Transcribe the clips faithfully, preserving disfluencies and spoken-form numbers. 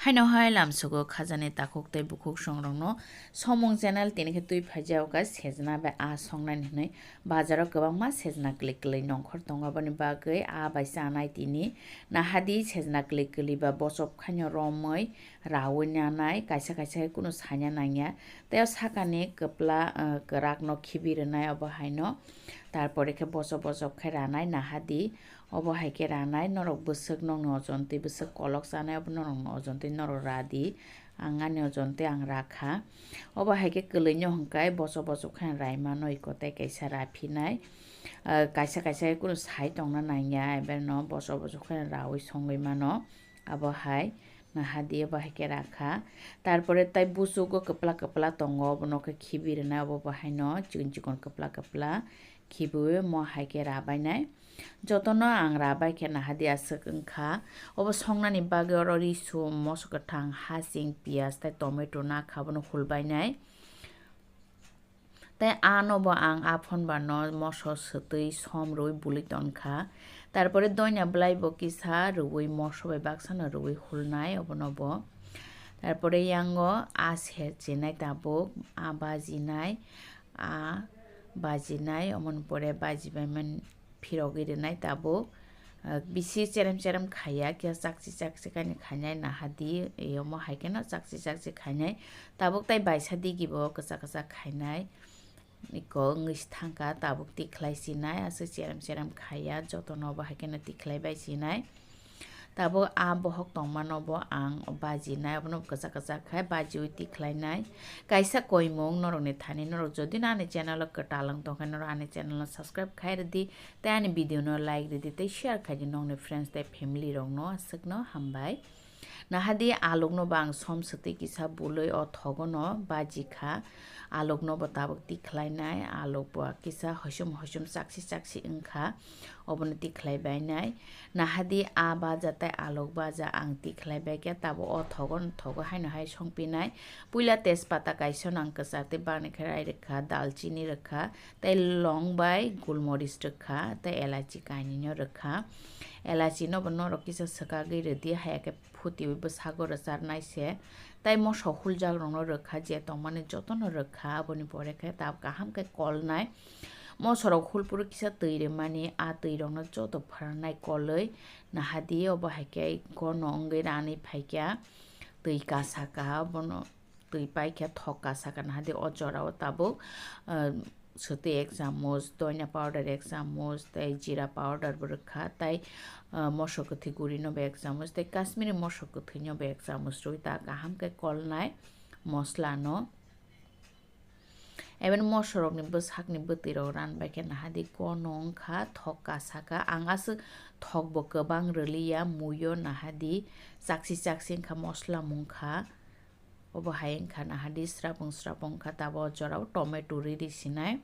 Haino hai lamsugo khajani takhuk tei bukhuk songrokno Somung channel tini khe twi phaijak kha sejna bai aa songnani hwnwi. Bazaro kwbangma sejna kwlwi kwlwi nongkhor tongo, aboni bagwi aa bai chanai tini. Nahadi sejna kwlwi kwlwi ba bochop khaino romwi raui nanai, kaisa kaisa khe kunu saina nangya. Tei o sakani kwpla, ah, kwrakno khibi rwnai obo haino. Tarpore khe bochop bochop khe ranai nahadi. Obo hai khe ranai norok bwswk nokni ojon twi bwswk kolok chanai obo norokni ojon twi norok ra di. Ang ani ojon twi ang ra kha. Obo hai khe kwlwino hwnkhe bochop bochop khe ang rai mano iko tei kaisa ra phinai. Ah, kaisa kaisa khe kunu sai tongna nangya, eberno bochop bochop khe raui songwi mano. Abo hai nahadi obo hai khe ra kha. Tarpore tai buchugo kwpla kwpla tongo, obono khe khibi rwnai, obo bo haino chikon chikon kwpla kwpla khibiui omo hai khe ra bainai. Jotono ang ra bai khe nahadi aswk wngkha. Obo songnani bagwi oro risum, moso kwthang, hasing, piyaj tei tomato nakha, abono hulbainai. Tei ano bo ang aphon bano moso swtwi som rwui bului tonkha. Tarpore doina bwlai bo kisa rwui moso bai baksano rwui hulnai obono bo. Tarpore yango a ser chinai tabuk, a bajinai, a bajinai, omoni pore bajibaimani phirogwi rwnai tabuk. Ah, bisi cherem cherem khaiya, khe chakchi chakchi kainwi khainai nahadi, e, omo hai kheno chakchi chakchi khainai. Tabuk tai baisa digi bo kwchak kwchak khainai. Iko wngwi si thangkha, tabuk tikhlai sinai, aswk cherem cherem khaiya, jotono bo hai kheno tikhlai bai sinai. Tabuk a bohok tongmano bo ang bajinai, abono kwchak kwchak khai bajiui tikhlainai. Kaisa koimung norokni thani, norok jodi no ani channel o kwtal wng tongkha, norok ani channel no subscribe khai rwdi. Tei ani video no like rwdi tei share khaidi nokni friends tei family rokno, aswkno hambai. Nahadi alukno bo ang som swtwi kisa bului o thogono baji kha. Alukno bo tabuk tikhlainai, aluk bo kisa hoisom hoisom chakchi chakchi wngkha, obono tikhlai bainai. Nahadi a baja tei aluk baja ang tikhlai baikhe tabuk o thogono thogo haino hai songpinai. Puila tejpata kaisa nang kwchar tei bangni khe rai rwkha, dalchini rwkha, tei long bai gulmoris rwkha, tei elaichi kainwino rwkha. Elaichino bo norok kisa swkagwi rwdi, haya khe phutiui bwsago rwcharnai se. Tei moso huljak rokno rwkha, je tongmani jotono rwkha, aboni pore khe tab kaham khe kolnai. Mosorok hulpuru kisa twi rwmani, a twi rokno joto phrarnai kolwi nahadi, obo hai khe gono wngwi ranwi phaikha. Twi kasa kaha bono twi paikhe thok kasa kana hadi o jorao tabuk, ah, swtwi ek chamuch, doina powder ek chamuch, tei jira powder bo rwkha, tei, ah, moso kwthwi gurino bo ek chamuch, tei Kashmiri moso kwthwino bo ek chamuch rwi ta kaham khe kolnai moslano. Even mosorokni bwsakni bwtwirok ranbai khe nahadi gono wngkha, thok kasa kha. Ang aswk thok bo kwbang rwliya, muio nahadi chakchi chakchi wngkha, mosla mungkha. Obo hai wngkha nahadi srapung srapung wngkha, tabuk o jorao tomato riri sinai.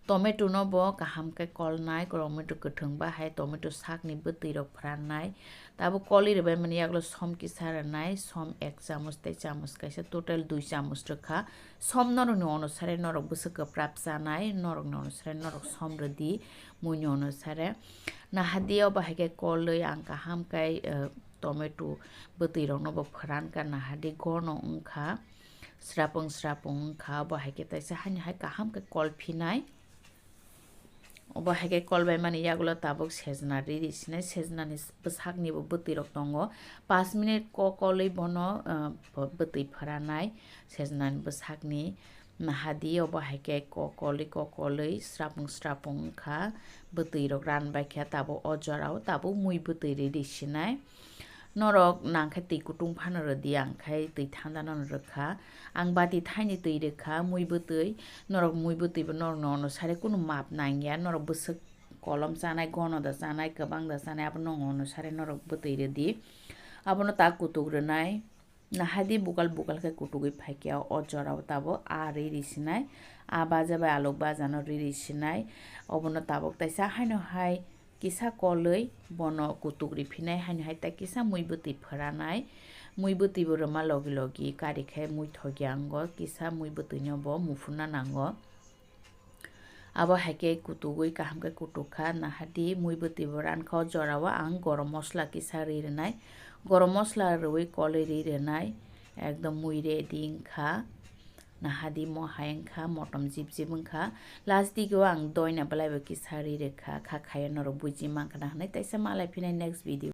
Tomato no bo kaham khe kolnai, tomato kwthwng ba hai tomato sakni bwtwi rok phrarnai. Tabuk kolwi rwbaimani yagulo som kisa rwnai, som ek chamuch tei chamuch kaisa, total dui chamuch rwkha. Som norokni onusare norok bwswk kwprap chanai, norokni onusare norok som rwdi, muini onusare. Nahadi obo hai khe kolwi ang kaham khe, eh, tomato bwtwi rokno bo phwran ka nahadi gono wngkha, srapung srapung wngkha, obo hai khe taisa haino hai kaham khe kol phinai. Obo hai khe kol bai mani yagulo tabuk sejna riri sinai, sejnani bwsakni bo bwtwi rok tongo, pash minute ko kolwi bono, ah, bo-, bwtwi phwranai sejnani bwsakni. Nahadi obo hai khe kokolwi kokolwi srapung srapung wngkha, bwtwi rok ran bai khe tabuk o jorao tabuk mui bwtwi riri sinai. Norok nang khe twi kutung phano rwdi, ang khai twi thanda no rwkha. Ang bati thaini twi rwkha, mui bwtwi. Norok mui bwtwi bo norok no onusare kunu map nangya, norok bwswk kolom chanai, gono da chanai, kwbang da chanai, abo nong onusare norok bwtwi rwdi. Abono ta kutuk rwnai. Nahadi bukal bukal khe kutugwi phaikhe o jorao tabuk a riri sinai, a baja bai alok baja no riri sinai, obono tabuk taisa haino hai kisa kolwi bono kutuk riphinai, haino hai ta kisa mui bwtwi phwranai, mui bwtwi bo rwma logi logi kari khe mui thokya wngo, kisa mui bwtwi no bo muphunna nango. Abo hai khe kutugwi kaham khe kutuk kha, nahadi mui bwtwi bo ran kha. O jorao ang gorom mosla kisa ri rwnai, Gorom mosla rwui kolwi ri rwnai, ekdom mui ready wngkha, nahadi mo hai wngkha, motom jip jip wngkha. Last digo ang doina belaibo kisa ri rwkha, kha khaiya norok buji mankha na hwnwi, taisa malai phinai next video.